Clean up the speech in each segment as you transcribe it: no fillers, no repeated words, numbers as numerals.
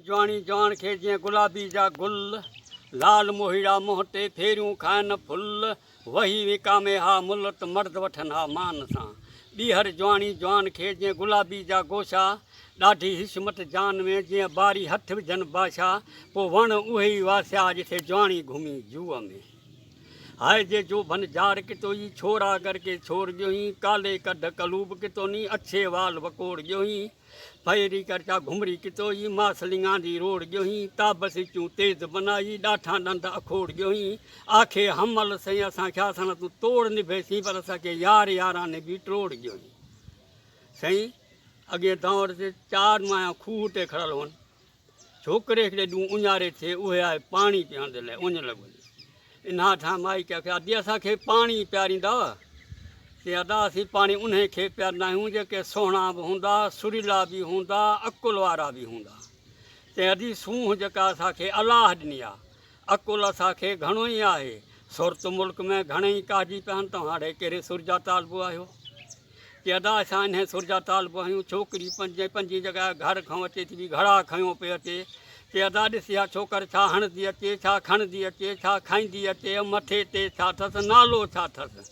جواڻي جوان کي جيئن گلابي جا گل، لال موهيڙا منهن تي ڦيريون کائن ڦل، وهي وڪامي ها مل ته مرد وٺن ها مان سان. ٻيهر جواڻي جوان کي جيئن گلابي جا گوشا، ڏاڍي حشمت جان ۾ جيئن باري هٿ وجهن باشا، پوء وڻ اهي ئي واسيا جٿي جواڻي گهمي جوء ۾. هاء جي جوڀن جاڙ ڪتوئي، ڇورا گرڪي ڇور ڳيوهين، ڪالي ڪڍ ڪلوب ڪتوني، اڇي وال وڪوڙ ڳيوهين. ڦيري ڪر چا گهمري ڪتوئي، ماس لڱاندي روڙ ڳيوهين، تاب سچون تيز بنائي، ڏاٺان ڏند اکوڙ ڳيوهين، آکي حمل سئين اسان کي اسان تون توڙ نڀيسين، پر اسان کي يار ياراني به ٽوڙ ڳيوهين. سائين اڳئين دؤر تي چار مايان کوهه تي کڙل هئن. ڇوڪري هڪڙي ڏينهن اڃاري ٿئي، اهي آئي پاڻي پيئڻ جي لاء اڃ لڳو. انهان ٺان مائي کي آکيو، ادي اسان کي پاڻي پياريندؤ؟ چي ادا اسين پاڻي انهي کي پيارندا آهيون جيڪي سهڻا به هوندا، سريلا به هوندا، عقل وارا به هوندا. چي ادي سونهن جيڪا اسان کي الله ڏني آ، عقل اسان کي گهڻو ئي آهي، سر ته ملڪ ۾ گهڻئي ڪاهجي پيا آهن، توهان اڙي ڪهڙي سر جا طالبو آهيو؟ چي ادا اسان انهي سر جا طالب آهيون، ڇوڪري پنجين پنجين جڳهه گهر کان اچي ٿي به گهڙا کنيو پئي اچي، چي ادا ڏس اها ڇوڪر ڇا هڻندي اچي، ڇا کڻندي اچي، ڇا کائيندي اچي، مٿي تي ڇا ٿس، نالو ڇا ٿس؟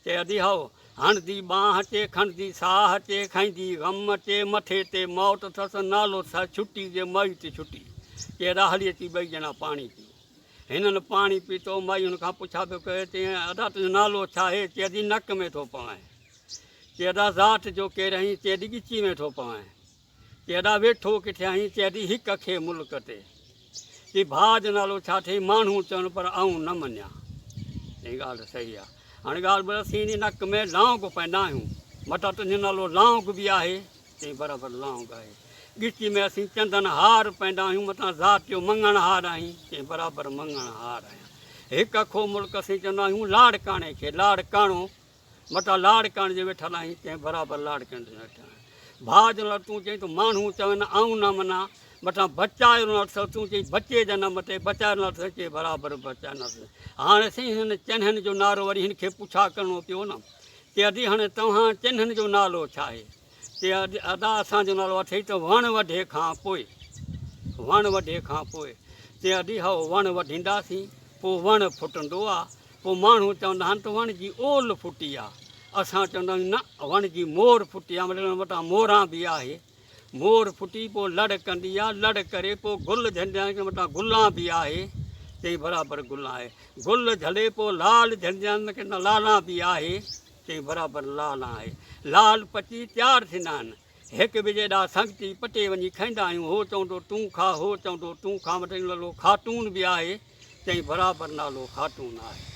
چي ادي هائو، هڻندي ٻانهه اچي، کڻندي ساهه اچي، کائيندي غم اچي، مٿي تي موت ٿس، نالو ٿس ڇٽي جي مئي ته ڇٽي. چي ادا هلي اچي ٻئي ڄڻا پاڻي پيئون. هنن پاڻي پيتو، مائي هن کان پڇا پيو ڪري، چيائين، ادا تنهنجو نالو ڇا آهي؟ چي ادي نڪ ۾ ٿو پوين. چي ادا ذات جو ڪير آهين؟ چي ادي ڳچي ۾ ٿو پوين. چي ادا ويٺو ڪٿي آهين؟ چي ادي هڪ اکي ملڪ تي. چي ڀاء جو نالو ڇا اٿئي؟ ماڻهو چون پر آئون نه مڃيان. چيائين ڳالهه صحيح آهي. هاڻي ڳالهه ٻڌ اسين انهي نڪ ۾ لانگ پائيندا آهيون. متان تنهنجو نالو لانگ به آهي. چيائين برابر لانگ آهي. ڳچي ۾ اسين چندن هار پائيندا آهيون متان ذات جو مڱڻ هار آهين. چيائين برابر مڱڻ هار آهيان. هڪ اکو ملڪ اسين چوندا آهيون لاڙڪاڻي کي لاڙڪاڻو متان لاڙڪاڻي جو ويٺل آهين. چيائين برابر لاڙڪاڻي جو ويٺل آهيان. ڀاء جو نالو تون چئين ته ماڻهو چون آئون نه مڃان متان بچايو نه اٿس تون چئين بچي جنم تي بچايو نه اٿس چئي برابر بچايو نه اٿس. هاڻي سائين هن چنهن جو نعرو وري هن کي پڇا ڪرڻو پيو نه. چي ادي هاڻي توهان چنهن جو نالو ڇا آهي؟ چي ادا اسان جو نالو اٿئي ته وڻ وڍي کان پوء. وڻ وڍي کان پوء. چي ادي هائو وڻ وڍينداسين پوء وڻ ڦٽندو آ. پوء ماڻهو چوندا آهن ته وڻ جي اول ڦٽي آ. اسان چوندا آهيون نه وڻ جي مور ڦٽي آ مطلب ان وٽان موران به آهي. مور ڦٽي پوء لڙ ڪندي آ، لڙ ڪري پوء گل جهلندي آ، ڪنهن وٽان گلان به آهي، چئين برابر گلان آهي. گل جهلي پوء لال جهلندي آ، ڪنهن وٽان لالان به آهي، چئين برابر لالان آهي. لال پچي تيار ٿيندا آهن. هڪ ٻئي جيڏا سنگتي پٽي وڃي کائيندا آهيون. هو چوندو تون کاء، هو چوندو تون کاء، مطلب نالو خاتون به آهي، چئين برابر نالو خاتون آهي.